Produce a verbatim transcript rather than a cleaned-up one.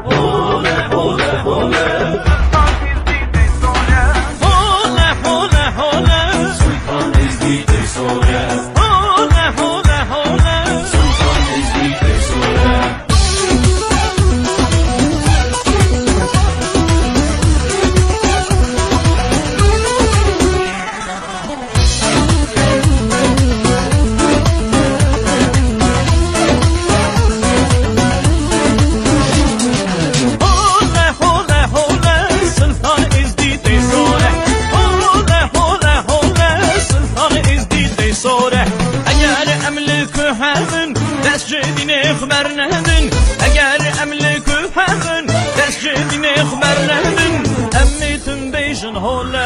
Hole, hole, hole, Sultan Êzdî tê sor e. Hole, hole, hole, Sultan Êzdî tê sor e. Eger em li ku hebin, dest ji dînê xwe bernedin. Eger em li ku hebin, dest ji dînê xwe bernedin. Em ê tim bêjin hole.